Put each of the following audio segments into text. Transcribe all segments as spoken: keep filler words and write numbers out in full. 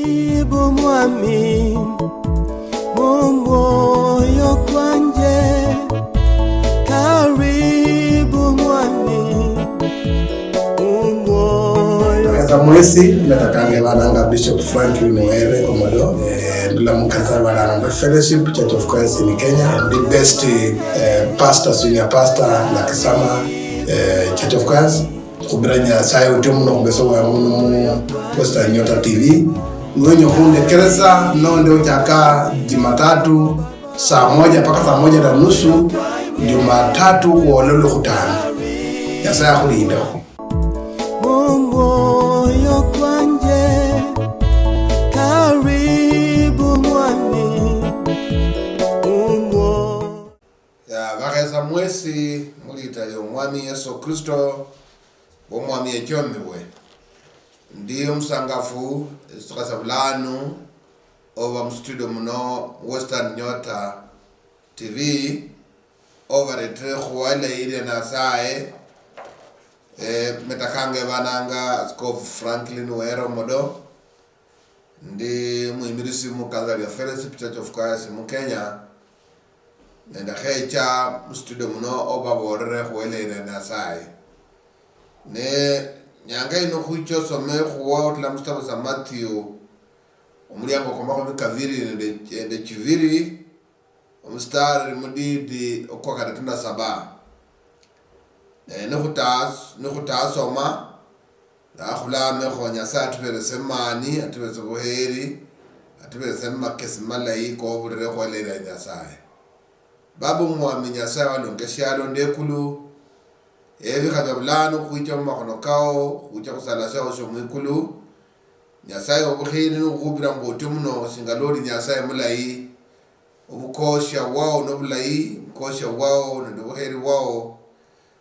Karibu mwami, mu mwoyo kwanje. Karibu mwami, mu mwoyo. Esa mwesi, natakange bananga Bishop Franklin Were Omodo, eh, ndula mu kanisa bananga Fellowship Church of Christ in Kenya, the best, eh, pastor, senior pastor, Nakisama, eh, Church of Christ. Khubira Nyasaye uti muno khubesa bwangu muno mu Western Nyota T V. Niwenya khundekeresa nonde uchaka Jumatatu saa moja mpaka saa moja na nusu, Jumatatu khwola Lwokhutano. Nyasaye akhulindekho. Mu mwoyo kwanje, karibu mwami, mu mwoyo. Ya, bakhesa mwesi mu liita lya Omwami Yesu Kristo, bo Omwami yechomibwe. Ndi omusangafu, esikhasa bulanu, oba mu studio muno, Western Nyota T V, obaretere khuwala iria Nasaye, eh, metakange bananga Askofu Franklin Were Omodo. Ndi mwimirisi mu kanisa lya Fellowship Church of Christ mu Kenya, nende khecha mu studio muno obabolere khuweleire Nyasaye. Ne nyanga yino khwicha osome khuwa otula mu sitabo sa Matthew, omuliango kwa makhumi kaviri nende, nende chiviri, omusitari mudidi okwa katatu na saba. Ne nikhutas-, nikhutasoma, nakhulamekho Nyasaye atuberese mani, atuberese buheri, atuberese makesi malayi kobulire khwelera Nyasaye. Baba Omwami Nyasaye walonga eshialo nende ekulu, ebikha bia bulano khuicha mumakhono kao, khuicha khusala shiao shio mwikulu. Nyasaye obukheri nikhukhupira mbu otio muno, shinga lwoli Nyasaye mulayi. Obukosia bwao nobulayi, obukosia bwao nende obuheri bwao,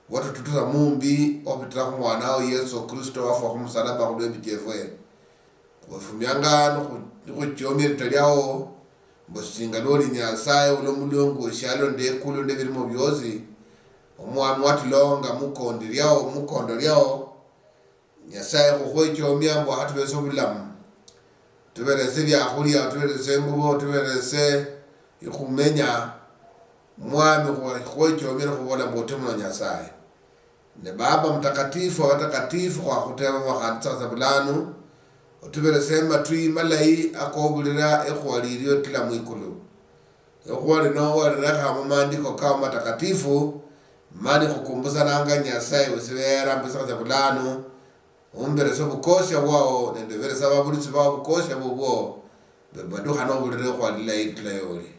bwatututusa mumbi, okhupitira khumwana wao Yesu Kristo, wafwa khumusalaba khulwembi chiefwe. Khwefumianga nikhu-, nikhuchiomia elita liao, mbu singa lwoli Nyasaye, ula omulungu weshialo nende ekulu nende ebilimo biosi, Omwami watulonga mukondi liao, mukondo liao, Nyasaye khukhwechomia mbu akhatuberese obulamu, otuberese ebiakhulia, otuberese engubo, otuberese ekhumenya. Mwami, khwe-, khwechomia nikhubola mbu ote muno Nyasaye. Ne Baba Mtakatifu, abatakatifu khwakhuteba mbu khandi tsakha bulanu, otuberese amatwi malayi akobulira ekhuwa lirio litila mwikulu. Ekhuwa lino walirekha mumaandiko kao matakatifu, mani khukumbusananga Nyasaye wesibera mbu tsakha bulanu, omberese obukosia bwao, nende oberese ababurusi bao obukosia bubwo, be badukhane obulire khwalila itila yoli.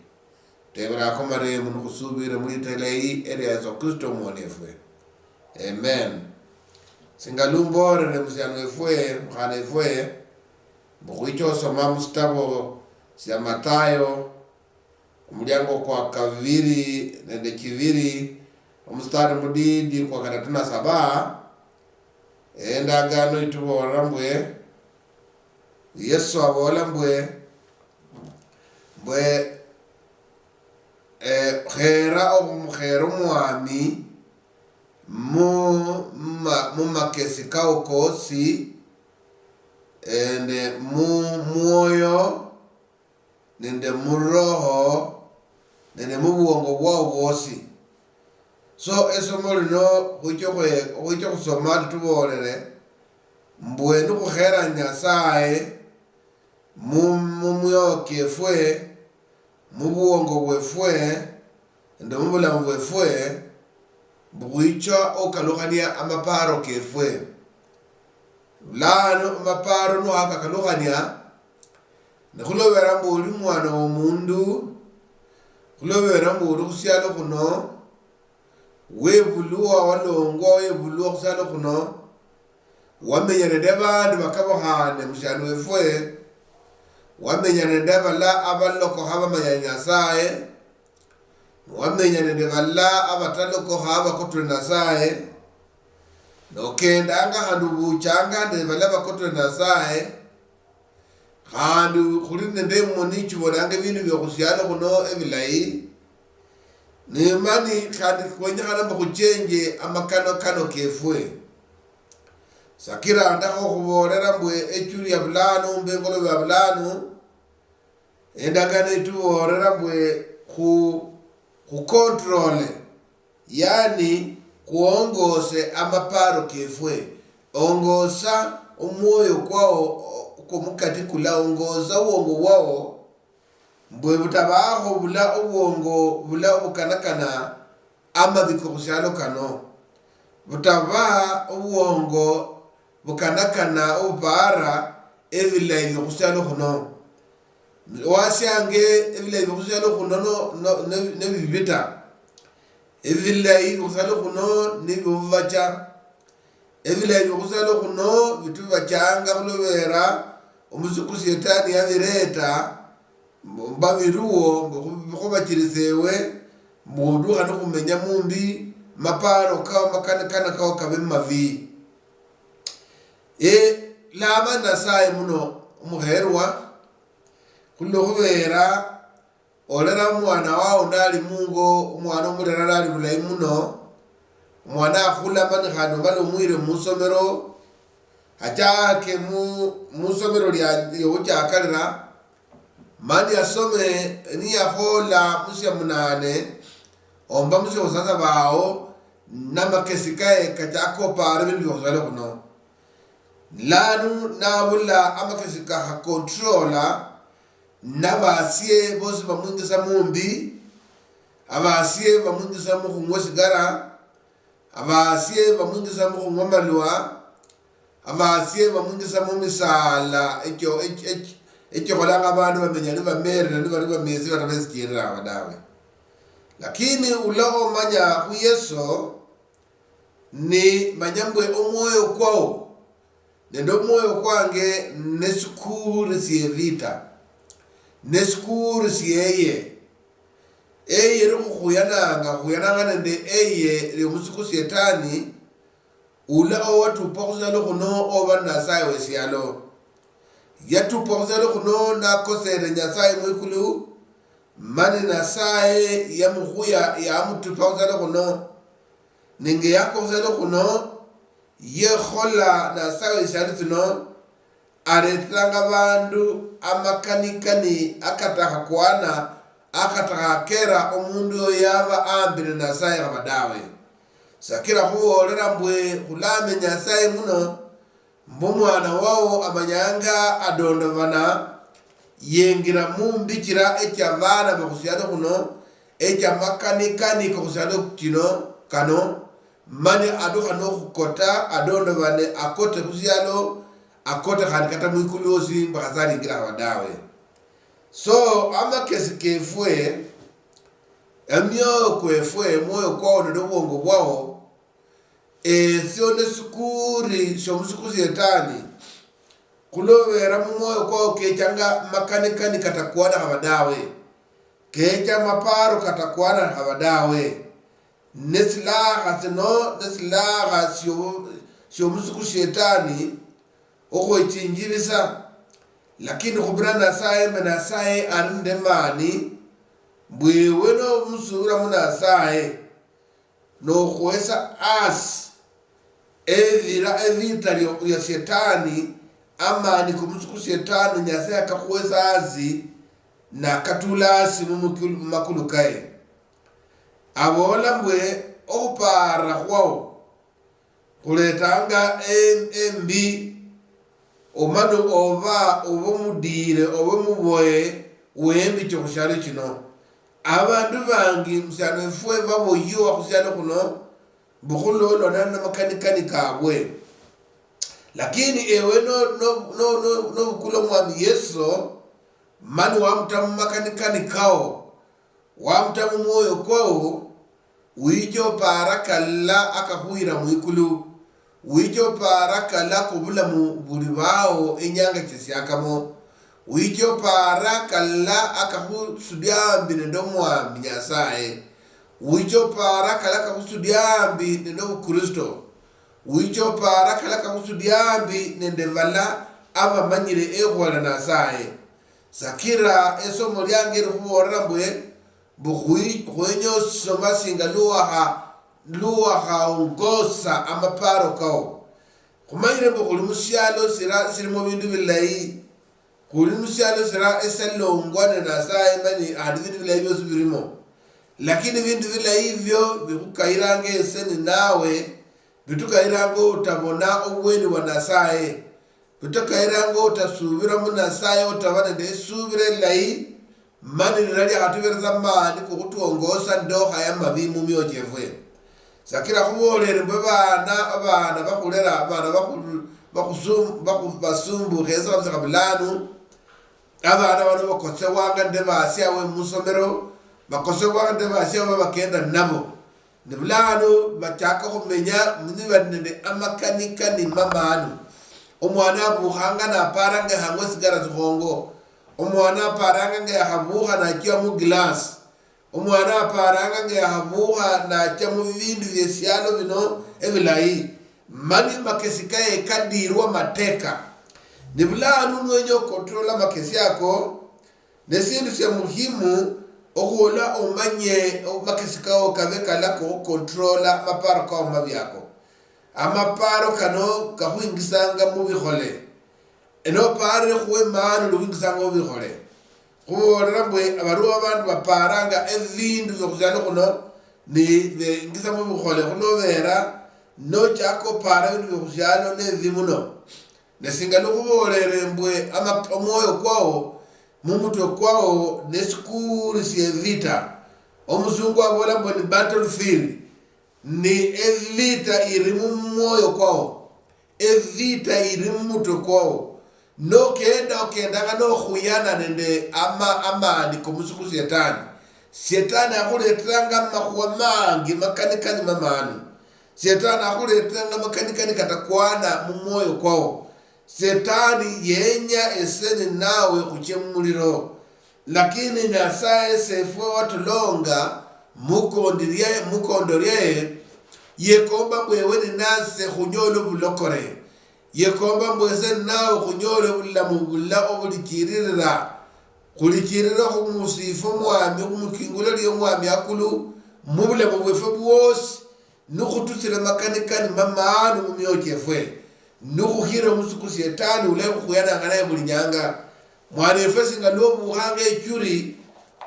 Tebera ako maremu nikhusubire mulitala eyi eria Yesu Kristo omwonefwe. Amen. Singa lumborere musiani wefwe, mukhana wefwe, mbu khwicha osoma musitabo sia Mathayo, omuliango kwa kaviri nende chiviri, omusitari mudidi kwa katatu na saba, endagano itubolera mbwe, Yesu abola mbwe, mbwe, eh, khera okhumukheera Omwami mu ma-, mu makesi kao kosi, nende mu mwoyo, nende mu roho, nende mu bwongo bwao bwosi. So, esomo lino khwicha khwe-, khwicha khusoma litubolere, mbwe nikhukhera Nyasaye mu, mu mwoyo kiefwe, mu bwongo bwefwe, nende mu bulamu bwefwe, mbu khwicha okhalukhania amaparo kefwe. Bulano amaparo niwakhakakalukhania, nikhulobera mbu oli mwana womundu, khulobera mbu oli khusialo khuno, webulwa, walongwa, webulwa khusialo khuno, wamenya nende abandu bakabukhane musialo wefwe, wamenya nende abala abalokokha bamanya Nyasaye, niwamenya nende bala abatalokokha abakotwe Nasaye, nokendanga khandi obuchanga nende bala bakotwe Nasaye, khandi khuli nende emoni chibolanga ebindu biokhusialo khuno ebilayi, nimani khandi khwenyekhana mbu khuchenje amakano kano kefwe. Sakira ndakha okhuboolera mbwe echuli ya bulano, mbe engolobe ya bulano, endagano etuboolera mbwe khu, khu control, yani khuongose amapaaro kefwe, ongosa omwoyo kwao kwomukati kula, ongosa obwongo bwao, mbwe butabaho bula obwongo bula obukanakana amabi kokhusialo kano, butaba obwongo bukanakana obupaara ebilayi biokhusialo khuno. Wasiange ebilayi biokhusialo khuno no, no, ne, nebibi ta. Ebilayi biokhusialo khuno nibiobubacha. Ebilayi biokhusialo khuno bitubachanga khulubera omusuku Shetani yabireta, mbu babiruwo, mbu khu-, khubachirisewe, mbu odukha nikhumenya mumbi, maparo kao, makanikana kao kabe mabi. E, lama Nasaye muno, omukherwa, khulwo khubera olera omwana wao nali mungo, omwana omulera nali bulayi muno, omwana akhula mani khandi omala omwire musomero, achake mu, musomero lia, liohuchakalira, mani asome niyakhola musia munane, omba musia khusasa bao, namakesi kaye kachaka opara ebindu biokhusala khuno. Lanu nabula amakesi kakhakontrola, nabasie bosi bamwingisa mumbi, abasie bamwingisa mukhung'wa sigara, abasie bamwingisa mukhung'wa malwa, abasie bamwingisa mumisala, ekyo, ekyo, ekyo, ekikholanga abandu bamenya nibamerera, nibali bamesi, batabesichirira aba dawe. Lakini ulo omanya khu Yesu, ni manya mbwe omwoyo kwao nende omwoyo kwange nesikuurisie evita, nesikuurisie eye. Eye eri khukhuyananga nende eye eri omusuku Shetani, ula owatupa khusialo khuno oba Nasaye wesialo. Yatupa khusialo khuno nakosere Nyasaye mwikulu, mani Nasaye yamukhuya yamutupa khusialo khuno. Ninga yakwa khusialo khuno, yekhola Nasaye wesialo sino, areteranga abandu amakanikani akatakha kwana, akatakha kera omundu oyo yaba ambi ne Nasaye khaba dawe. Sakira khuboolera mbwe khulame Nyasaye muno, mbu omwana wao amanyanga adondobana, yengira mumbichira echia abana bakhusialo khuno, echia makanikani kokhusialo kino, kano, mani adukha nokhukota, adondobane, akote khusialo, akote khandi kata mwikulu osi, mbu khatsalingira haba dawe. So, amakesi kefwe, emioyo kwefwe, omwoyo kwao nende obwongo bwao, esio nesikuuri siomusuku Shetani, khulobera mumwoyo kwao kechanga makanikani katakwana haba dawe, kecha maparo katakwana haba dawe. Nesilaha sino, nesilaha sio-, siomusuku Shetani okhwechinjibisa. Lakini khubira Nasaye, mbe Nasaye ari nende mani, mbwe ewe nomusubira mu Nasaye, nokhwesa asi evira, evita lio-, lia Shetani, amani komusuku Shetani, Nyasaye akakhwesa asi, nakatula asi mumukulu-, mumakulu kaye. Aboola mbwe, okhupara khwao khuletanga em-, embi, omanu oba, oba omudiire, oba omuboye wembi chokhusialo chino. Abandu bangi musialo efwe baboyiwa khusialo khuno, mbu khulolwa na-, namakanikani kabwe. Lakini ewe no-, no-, no-, no-, nobukula Omwami Yesu, mani wamuta mumakanikani kao, wamuta mumwoyo kwao, wicha opara kala akakhuhira mwikulu, wicha opara kala kobulamu buli bao enyanga chisiakamo, wicha opara kala akakhusudia ambi nende Omwami Nyasaye, wicha opara kala akakhusudia ambi nende Obukristo, wicha opara kala akakhusudia ambi nende bala abamanyire ekhuwa lia Nasaye. Sakira esomo liange likhuboolera mbwe, mbu khwi-, khwenya osoma singa luwakha-, luwakhaongosa amaparo kao. Khumanyire mbu khuli musialo sira sirimo bindu bilayi, khuli musialo sira esalongwa ne Nasaye, mani handi bindu bilayi biosi birimo. Lakini bindu bilayi ibio bikhukayiranga ese ninawe, bitukayiranga otabona obweni bwa Nasaye, bitukayiranga otasubira mu Nasaye, otaba nende esubira elayi, mani lira liakhatuberesa amaani kokhutwongosa ndokha ya mabi mumioyo chiefwe. Sakira khuboolere mbwe baana, abaana bakhulera, abaana bakhu-, bakhusum-, bakhu-, basumbukha esa kabisa kabulanu, abaana bano bakosewanga nende basiabwe musomero, bakosewanga nende basiabwe babakenda nabo. Ne bulano bachaka khumenya nibali nende amakanikani mamanu. Omwana abukhanga naparanga hang'we sigara sikhongo. Omwana aparanga nga yakhabukha nachia mu glass. Omwana aparanga nga yakhabukha nachia mu bindu bie sialo bino ebilayi. Mani makesi kaye kadirwa mateka. Ne bulano nwenya okontrola makesi ako, ne sindu sia muhimu okhuola omanye makesi kao kabe kala kokhukontrola maparo kao mabi ako. Amaparo kano kakhwingisanga mubikhole. Enoparire khuwe maana olwingisanga mubikhole. Khuboolera mbwe abaruo abandu baparanga ebindu biokhusialo khuno ni bengisa mubikhole khuno bera nochaka opara ebindu biokhusialo nebibi muno. Ne singa nikhuboolere mbwe ama-, omwoyo kwao mumutwe kwao nesikuri sievita. Omusungu abola mbwe ni battlefield, ni evita iri mumwoyo kwao, evita iri mumutwe kwao. Nokenda okendanga nokhuyana nende ama-, amani komusuku Shetani. Shetani akhuleteranga amakhuwa mangi makanikani mamanu. Shetani akhuleteranga makanikani katakwana mumwoyo kwao. Setani yenya ese ninawe khuche mumuliro, lakini Nyasaye sefwe watulonga mukondi lyaye, mukondo lyaye, yekomba mbwe ewe ninase khunyole obulokore, yekomba mbwe ese ninawe khunyole obulamu bula obulichirira, khulichirira khumusifwe Omwami, khumukingulo lya Omwami akulu, mubulamu bwefwe bwosi. Nikhututsire makanikani mamaanu mumioyo chiefwe, nikhukhire omusuku Shetani ulayi khukhuyananga naye buli nyanga. Mwana efwe singa lwobukhanga echuri,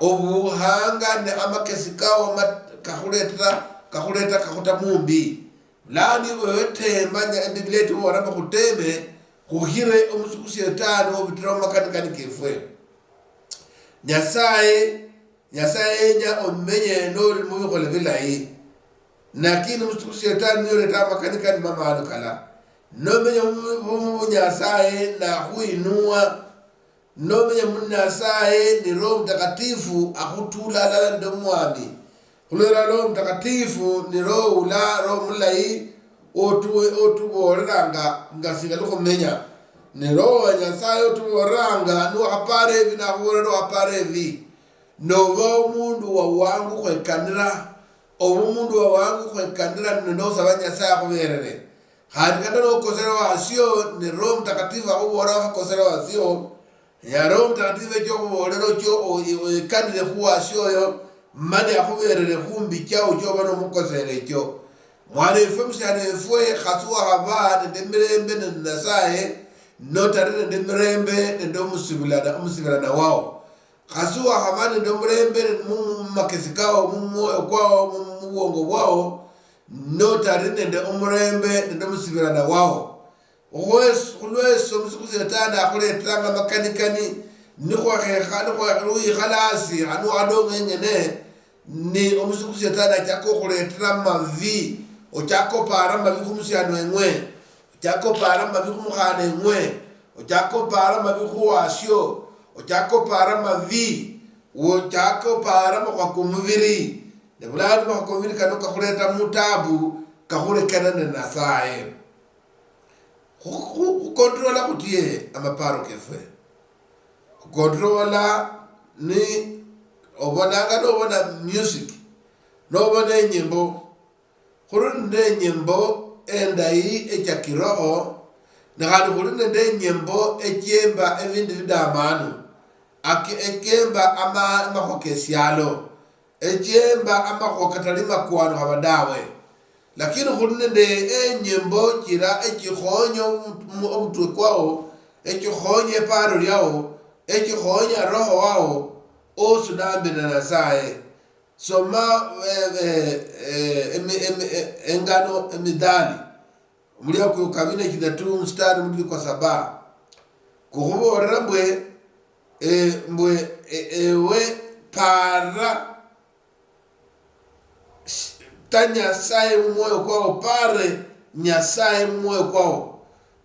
obukhanga ne amakesi kao ma-, kakhuleta, kakhuleta kakhuta mumbi. Bulano iwe wetema, nya-, Biblia itubolamo khuteme, khukhire omusuku Shetani obitira mumakanikani kefwe. Nyasaye, Nyasaye yenya omenye noli mubikhole bilayi. Lakini musuku Shetani niyo oleta amakanikani mamaanu kala. Nomenya mu, mu, mu Nyasaye nakhwinua. Nomenya mu Nyasaye ni Roho Mtakatifu akhutula alala nende Omwami. Khulwera Roho Mtakatifu ni Roho ula, Roho mulayi, otu-, otuboolelanga nga singa lukhumenya. Ni Roho wa Nyasaye otuboolelanga, niwakhapara ebi, nakhuboolera niwakhapara ebi. Noba omundu wa wangu khwekanira, oba omundu wa wangu khwekanira nende osaba Nyasaye akhuberere. Khandi kata nokosera wasio, ne Roho Mtakatifu akhubolera wakhakosera wasio, ya Roho Mtakatifu echo okhubolera ocho o-, o-, oyekanire khu wasio oyo, mani akhuberere khumbi chao ocho oba nomukosere echo. Mwana efwe, musiani efwe, khasi wakhaba nende mirembe nende Nasaye, notari nende mirembe nende omusibulana-, omusibirana wao. Khasi wakhaba nende omurembe mu, mu makesi kao, mu mwoyo kwao, mu, mu bwongo bwao, notari nende omurembe nende omusibirana wao. Khwes-, khulwesio omusuku Shetani akhuleteranga amakanikani, nikhwakhekha, nikhwa-, niwikhala hasi, khandi niwakhalonga eng'ene, ni omusuku Shetani achaka okhuletera amavi, ochaka opara amavi khumusiani weng'we. Ochaka opara amabi khumukhana eng'we, ochaka opara amabi khuwasio, ochaka opara amabi, ochaka opara amakhuwa komubiri. Ne bulano amakhuwa komubiri kano kakhuleta mutabu, kakhurekana ne Nasaye. Khu-, khu-, khukontrola khutie amaparo kefwe? Khukontrola ni obonanga nobona music, nobona enyimbo, Khuli nende enyimbo endayi echa kiroho, ne khandi khuli nende enyimbo echiemba ebindu bidamanu, aki-, echiemba ama-, amakhuwa kesialo, echiemba amakhuwa katali makwanu haba dawe. Lakini khuli nende enyimbo chira echikhonya omu-, omutwe kwao, echikhonya eparo liao, echikhonya roho wao, osunambe na Nasaye. Soma, eh, eh, eh, emi-, emi-, eh, engano emidhali. Omuliako kwa kabine chidatu mstari mudili kwa saba. Kukhubolera mbwe, eh, mbwe, eh, ewe para ta Nyasaye mumwoyo kwao, pare Nyasaye mumwoyo kwao.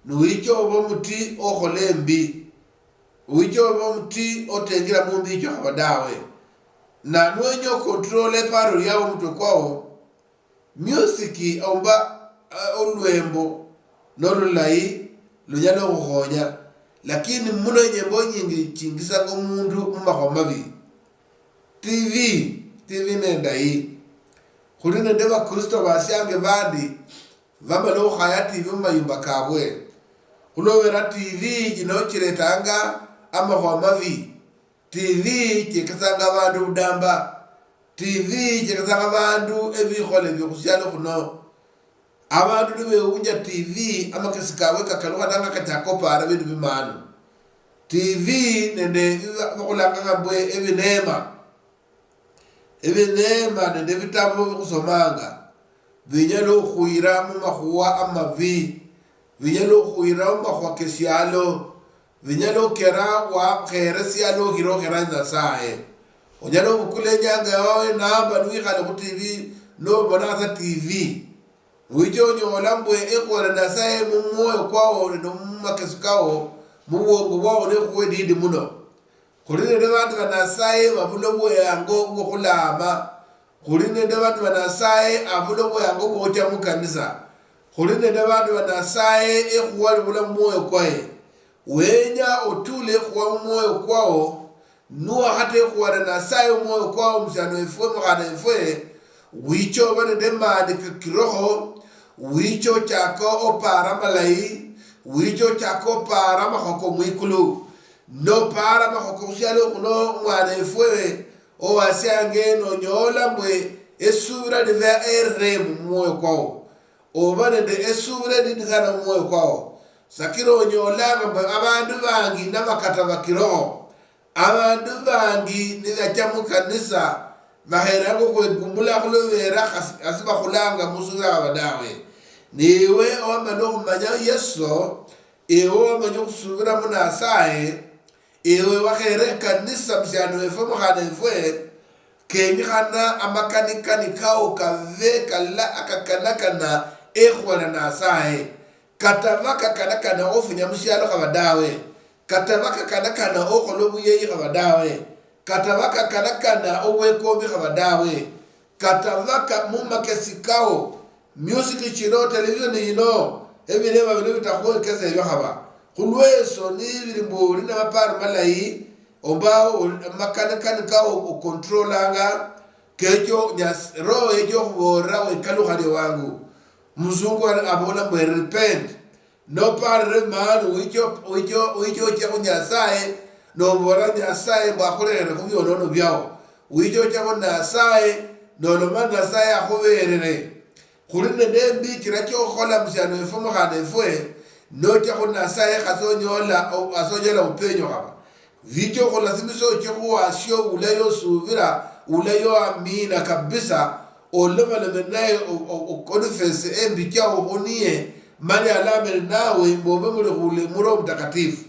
Nuwicha oba omuti okhola embi. Wicha oba omuti otengira mumbi icho khaba dawe. Na nwenya okontrola eparo liao omutwe kwao, music omba, eh, olwembo nolulayi lunyala okhukhonya, lakini muno enyembo nyingi chingisanga omundu mumakhuwa mabi. T V, T V nendayi. Khuli nende Bakristo basiange bandi bamala okhukhaya T V mumayumba kabwe. Khulobera T V yino chiretanga amakhuwa mabi. T V chekesanga abandu budamba. T V chekesanga abandu ebikhole biokhusialo khuno. Abandu nibewunja T V, amakesi kabwe kakalukha nanga kachaka opara bindu bimanu. T V nende biba-, bakhulanganga mbwe ebinema. Ebinema nende ebitabo bikhusomanga binyala okhwira mumakhuwa amabi, binyala okhwira mumakhuwa kesialo, binyala okhera wakhere esialo okhira okhera Nyasaye. Onyala obukula enyanga yawe namba niwikhale khu T V, nobona sa T V. Wicha onyola mbwe ekhuwa lia Nasaye mumwoyo kwao nende mumakesi kao, mubwongo bwao nekhuwa edidi muno. Khuli nende bandu ba Nasaye babula obweyango bwokhulama. Khuli nende bandu ba Nasaye abula obweyango bwocha mukanisa. Khuli nende bandu ba Nasaye ekhuwa libula mumwoyo kwaye. Wenya otule ekhuwa mumwoyo kwao, nuwakhata ekhuwa lia Nasaye mumwoyo kwao, musiani wefwe, mukhana wefwe, wicha oba nende maani ka kiroho, wicha ochaka opara malayi, wicha ochaka opara amakhuwa komwikulu. Nopara amakhuwa kokhushialo khuno, mwana efwe, owasiange, nonyola mbwe esubira libe eremu mumwoyo kwao, oba nende esubira enini sana mumwoyo kwao. Sakira onyolanga mbwe abandu bangi nabakata bakiroho. Abandu bangi nibacha mukanisa, bakheranga okhwegumula khulubera khasi, khasi bakhulanga musubira waba dawe. Niwe owamala okhumanya Yesu, ewe owamanya okhusubira mu Nasaye, ewe wakhere ekanisa musiani wefwe, mukhana wefwe, kenyikhana amakanikani kao kabe kala akakanakana ekhuwa lia Nasaye. Kata bakakanakana ofunya mushialo khaba dawe. Kata bakakanakana okhola obuyeyi khaba dawe. Kata bakakanakana obwekombi khaba dawe. Kata baka mumakesi kao, music chino, television yino, ebirema bino bitakhwekesa ebyo khaba. Khulweso nibiri mbu uli namaparo malayi, omba uli, makanikani kao okontrolanga, kecho Nyas-, roho yecho okhubolera wekalukhane wangu. Muzungu ali-, abola mbu repent. Noparire mani wicho, wicho, wicho oche khu Nyasaye, nobola Nyasaye mbu akhulekhere khu bionono biao. Wicho oche khu Nyasaye, noloma Nyasaye akhuberere. Khuli nende embi chira chiokhola musiani wefu, mukhana efwe, nocha khu Nasaye khasi onyola, o-, khasi onyola upenyo khaba. Vicha okhulasimisa oche khuwasio ulayo osubira, ulayo amina kabisa, olomalome naye o-, o-, oconfess embi chiao khuniye, mani alamire nawe mbobe muli khule mu Roho Mutakatifu.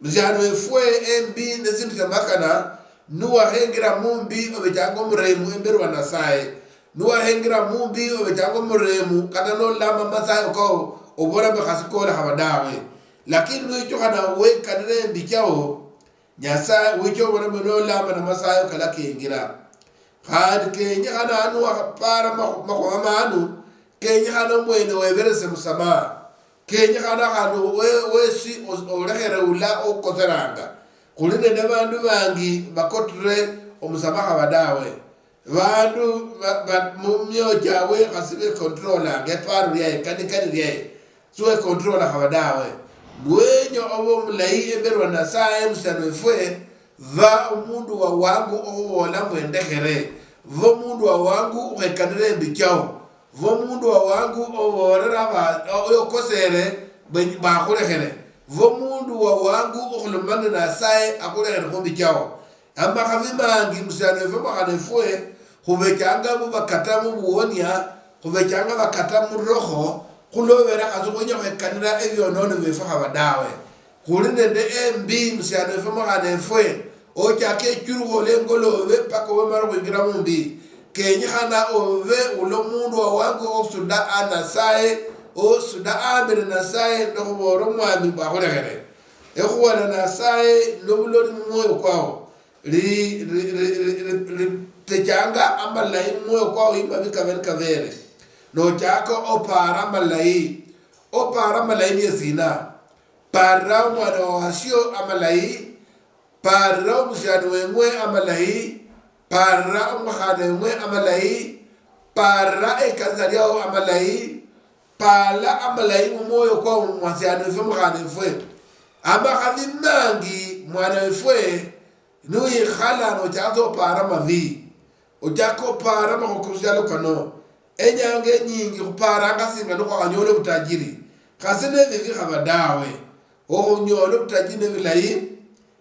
Musiani wefwe, embi nesindu siamakana, nuwakhengira mumbi obechanga omuremu emberi wa Nasaye. Nuwakhengira mumbi obechanga omuremu, kata nolama masayo kao, obola mbu khasi kole khaba dawe. Lakini nuwichukhana wekanire embi chiao, Nyasaye wicha obona mbu nolama namasayo kalakengira. Khandi kenyekhana hanu wakhapara makhu-, makhuwa manu, kenyekhana omwene weberese musamaha. Kenyekhana khandi we-, wesi os-, olekhere ula okoseranga. Khuli nende abandu bangi bakotire omusamaha khaba dawe. Bandu ba, ba, mumioyo chiabwe khasi bekontrolanga eparo liaye, kanikani liaye. Siwekontrola khaba dawe. Niwenya obe omulayi emberi wa Nasaye musiani wefwe, ba omundu wa wangu okhubola mbu endekhere. Ba omundu wa wangu okhekanira embi chiao. Vo mundu wa wangu ovolera va-, oyo okosere, be-, bakhulekhere. Vo mundu wa wangu okhulomana Nasaye akhulekhere khumbi chao. Amakhavi mangi musiani wefu, mukhana efwe, khuvechanga muvakata muvuonia, khuvechanga vakata muroho, khulovera khasi khwenya khwekanira evionono vyefu khava dawe. Khuli nende embi musiani wefu, mukhana efwe, ochaka echurukho lengolove paka wemala khwingira mumbi. Kenyekhana ove ula omundu wa wangu osuda a Nasaye, osuda ambire Nasaye, nokhuvola omwami mbu akhulekhere. Ekhuwa lia Nasaye novuloli mumwoyo kwao, li-, li-, li-, li-, li-, litechanga amalayi mumwoyo kwao imavi kavere kavere. Nochaka opara amalayi. Opara amalayi niye sina? Parira omwana wasio amalayi, parira omusiani weng'we amalayi, parira omukhana weng'we amalayi, parira ekanisa liao amalayi, pala amalayi mumwoyo kwao musiani wefwe, mukhana wefwe. Amakhavi mangi mwana wefwe niwikhala nochaka opara amavi. Ochaka opara amakhuwa kosialo kano. Enyanga enyingi khuparanga singa nikhwanyola obutajiri. Khasi nebibi khaba dawe. Okhunyola obutajiri nebilayi,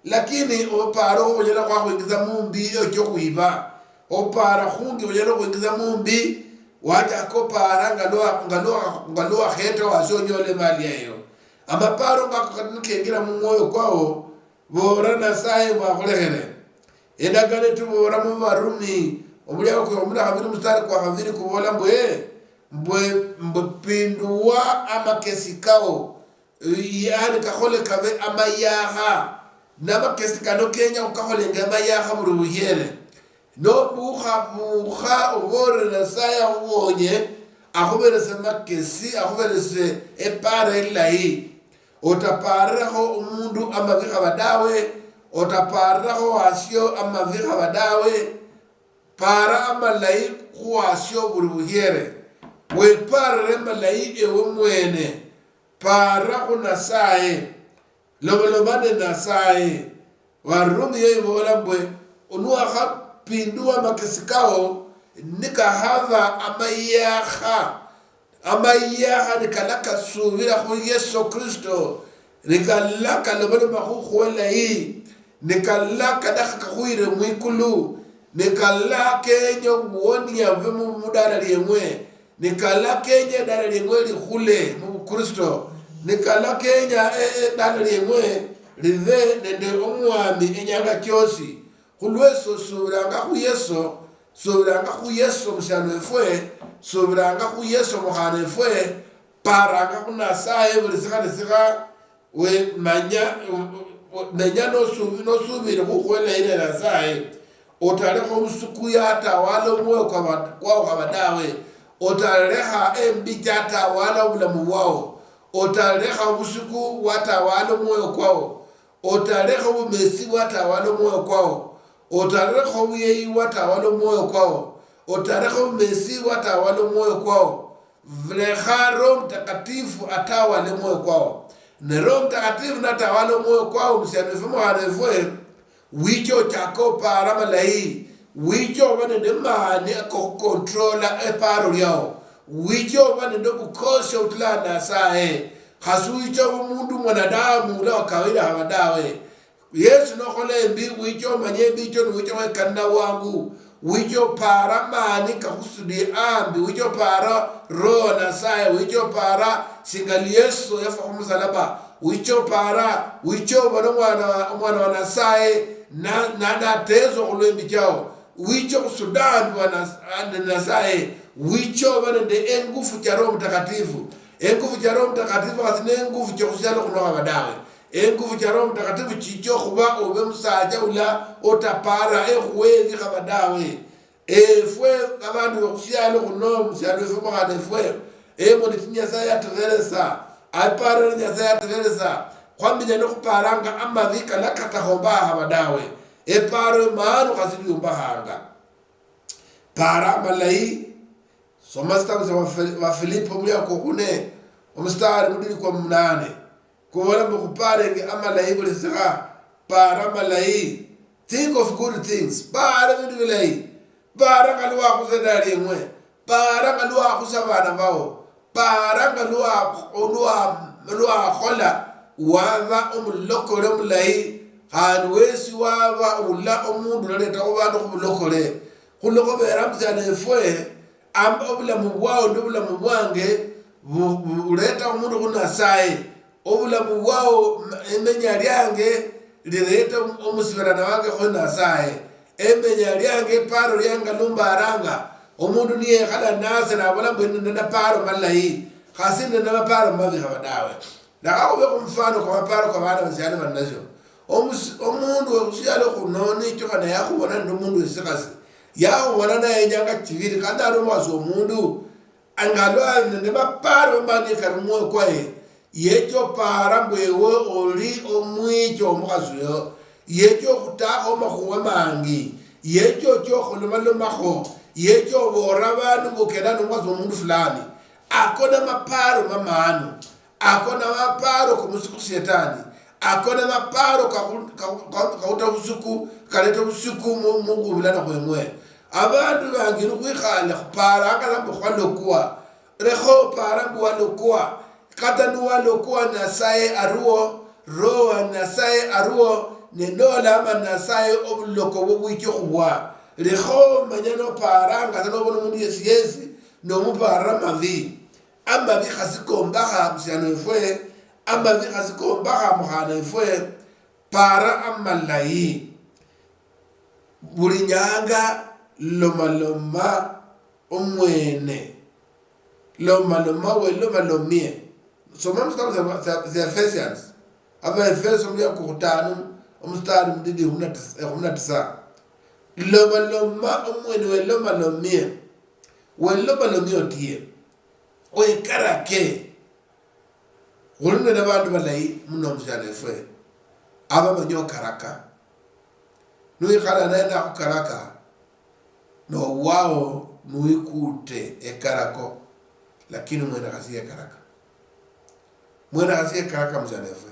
lakini opara okhunyala khwakhwingiza mumbi eyo chiokhwiba. Opara khungi khunyala okhwingiza mumbi, wachaka opara nga lwa-, nga lwa-, nga lwakheta wasi onyola emali eyo. Amaparo ngako kali nikengira mumwoyo kwao, Voora Nasaye mbu akhulekhere. Endagano etuvoora mu Varumi, omuliako kwa kumi na khaviri, mustari kwa khaviri kuvola mbwe, mbwe, mbwe pinduwa amakesi kao, yaani kakhole kave amayakha. Namakesi kano kenya khukakholenge amayakha vuli vuhiere. Nobukha bukha ovolere Nasaye akhuvonye, akhuverese makesi, akhuverese epara elayi. Otapaarirakho omundu amavi khaba dawe, otapaarirakho wasio amavi khaba dawe. Paara amalayi khu wasio buli buhiere. Wepaarire malayi ewe mwene. Paara khu Nasaye. Lomaloma ne Nasaye. Varumi yo ivola mbwe, niwakhapinduwa amakesi kao, nikakhava amayakha, amayakha nikala kasuvira khu Yesu Kristo, nikala kalomaloma khukhu elayi, nikala kadakha kakhwire mwikulu, nikala kenya obuwonia bube mu, mudala lieng'we, nikala kenya edala lieng'we likhule mu Bukristo, nikala kenya e-, edala lieng'we libe nende omwami enyanga chiosi. Khulwesio subilanga khu Yesu, subilanga khu Yesu omusiani wefwe, subilanga khu Yesu omukhana wefwe, paranga khu Nasaye buli sikha ni sikha, we manya, menya nosu-, nosubile khukhwela ile Nasaye, otalekha obusuku yatawala omwoyo kwa ba-, kwao khaba dawe, otalekha embi chatawala obulamu bwao, otalekha obusuku bwatawala omwoyo kwao, otalekha obumesi bwatawala omwoyo kwao, otalekha obuyeyi bwatawala omwoyo kwao, otalekha obumesi bwatawala omwoyo kwao. Lekha Roho Mtakatifu atawale omwoyo kwao. Ne Roho Mtakatifu natawala omwoyo kwao, omusiani wefwe, mukhana wefwe, wicha ochaka opara amalayi, wicha oba nende maani ako khukontrola eparo liao, wicha oba nende obukosi obutula Nasaye, khasi wicha oba omundu mwanadamu ula wa kawaida haba dawe. Yesu nokhola embi, wicha omanye embi icho, niwicha khwekanina wangu, wicha opara maani kakhusudie ambi, wicha opara Roho Nasaye, wicha opara singa Yesu yafwa khumusalaba, wicha opara, wicha obona omwana wa, omwana wa Nasaye, na, na, nateswa khulwa embi chao, wicha okhusuda ambi wa Nas-, a, Nasaye, wicha oba nende engufu cha Roho Mutakatifu. Engufu cha Roho Mutakatifu khasi nengufu cha khusialo khuno khaba dawe. Engufu cha Roho Mutakatifu chicha okhuba obe musacha ula otapara ekhuwe ebikhaba dawe. Efwe abandu bekhusialo khuno, musialo efwe, mukhana efwe, emoni chi Nyasaye yatuberesa, eparo ni Nyasaye yatuberesa, khwamenya nikhuparanga amabi kala katakhomba haba dawe. Eparo emanu khasi liumbakhanga. Para amalayi. Soma sitabu sia Bafi-, Bafilipi omuliako kune, omustari mudili kwa munane. Kubola mbu khuparenge amalayi buli sikha, para amalayi. Think of good things. Para ebindu bilayi. Para nga lwakhusa edala lieng'we. Para nga lwakhusa abana bao, para nga lwa-, lwa-, lwakhola waba omulokole omulayi, khandi wesi waba ula omundu olaleta khubandu khubulokole. Khulwo khubera musiani wefwe, am-, obulamu bwao nobulamu bwange bu-, bu-, buleta omundu khu Nasaye. Obulamu bwao, m-, emenya liange lireeta omu-, omusibirana wange khu Nasaye. Emenya liange, eparo liange lumbaranga. Omundu niyekhala nase nabola mbu nende maparo malayi, khasi nende maparo mabi khaba dawe. Lekha khube khumufano kwa maparo kwa bana basialo bali nasio. Omus-, omundu wekhusialo khuno nichukhana yakhubona nende omundu wesikhasi. Yakhubona nayenyanga chibili, khandi ali omukhasi womundu, angalwa nende maparo mani kali mumwoyo kwaye, yecha opara mbu ewe oli omwicha omukhasi oyo, yecha okhutakho makhuwa mangi, yecha ocha okholomalomakho, yecha obolera abandu mbu okenda nomukhasi womundu fulani. Ako namaparo mamanu. Ako namaparo komusuku shetani. Ako namaparo kakhu-, kakhu-, kakhu-, kakhuta busuku, kaleta busuku mu, mu khubulana khweng'we. Abandu bangi nikhwikhale khuparanga sa mbu khwalokwa. Lekha opara mbu walokwa. Kata niwalokwa, Nasaye aruo, Roho wa Nasaye aruo, ne nolama Nasaye obuloko bwo bwicha okhubwa. Lekha omanya noparanga sa nobona omundu yesi yesi, nomuparira mabi. Amabi khasi kombakha musiani wefwe, amabi khasi kombakha mukhana wefwe, para amalayi. Buli nyanga lomaloma omwene, lomaloma welomalomie. Soma musitabo sya, sya, sya Ephesians, Abaefeso mulia kukhutanu, omusitari mudidi ekhumi na tisa, ekhumi na tisa. Lomaloma omwene welomalomie, welomalomie otie, wekarake. Khuli nende abandu balayi muno musialo efwe, abamanya okaraka. Niwikhala naye nakhukaraka, nowao niwikute ekarako, lakini mwene khasi yekaraka. Mwene khasi yekaraka musialo efwe.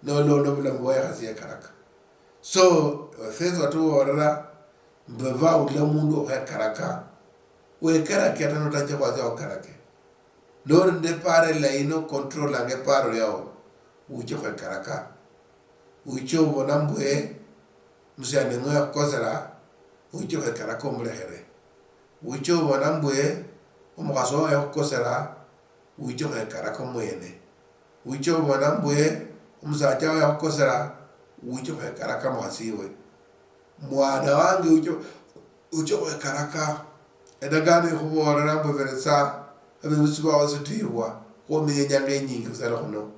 Nolonda obulamu bwaye khasi yekaraka. So, Efeso batuboolera mbu baula omundu okhekaraka. Wekarake ata notacha khwatsia okarake. Noli nende eparo elayi nocontrollanga eparo yao, wiche khwekaraka. Wiche obona mbwe musiani eng'we yakhukosera, wiche khwekaraka omulekhere. Wiche obona mbwe omukhasi wao yakhukosera, wiche khwekaraka omwene. Wiche obona mbwe omusacha wao yakhukosera, wiche khwekaraka mukhasi iwe. Mwana wange, uche, uche khwekaraka. Endagaano ikhuboolera mbu beretsa abebusi bao sitiibwa, khwominya inyanga inyingi khusala khuno.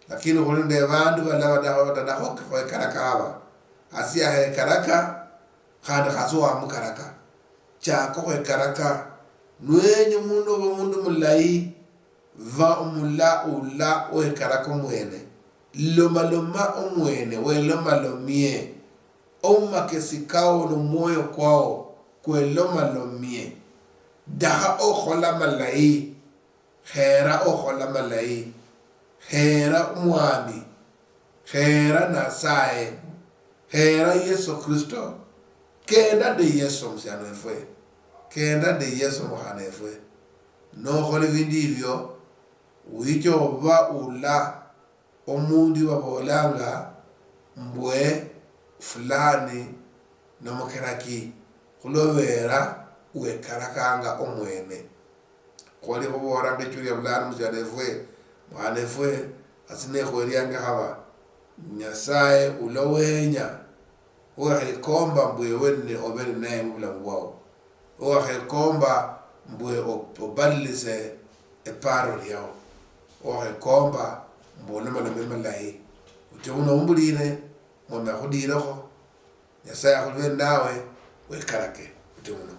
Lakini khuli nende bandu bala badakha batadakha khwekaraka aba. Asi akhekaraka, khandi khasi wamukaraka. Chaka khwekaraka. Nwenya omundu obe omundu mulayi, ba omula-, ula owekaraka omwene. Lomaloma omwene, welomalomie. Omumakesi kao nomwoyo kwao, kwelomalomie. Dakha okhola malayi, khera okhola malayi. Khera Omwami. Khera Nasaye. Khera Yesu Kristo. Kenda nde Yesu, omusiani wefwe. Kenda nde Yesu, omukhana wefwe. Nokhola ebindu ebio, wicha oba ula omundu baboolanga mbwe fulani nomukeraki, khulobera wekarakanga omwene. Khwali khuboolanga echuria bulano musialo efwe, mwana efwe, khasi nekhwelianga khaba, Nyasaye ulo wenya, owakhekomba mbwe ewe nne obe ninaye mubulamu bwao. Owakhekomba mbwe op-, obadilise eparo liao. Owakhekomba mbwe olomalome malayi. Otie buno ombulire, Omwami akhudirekho. Nyasaye akhulube ninawe, wekarake. Otie buno.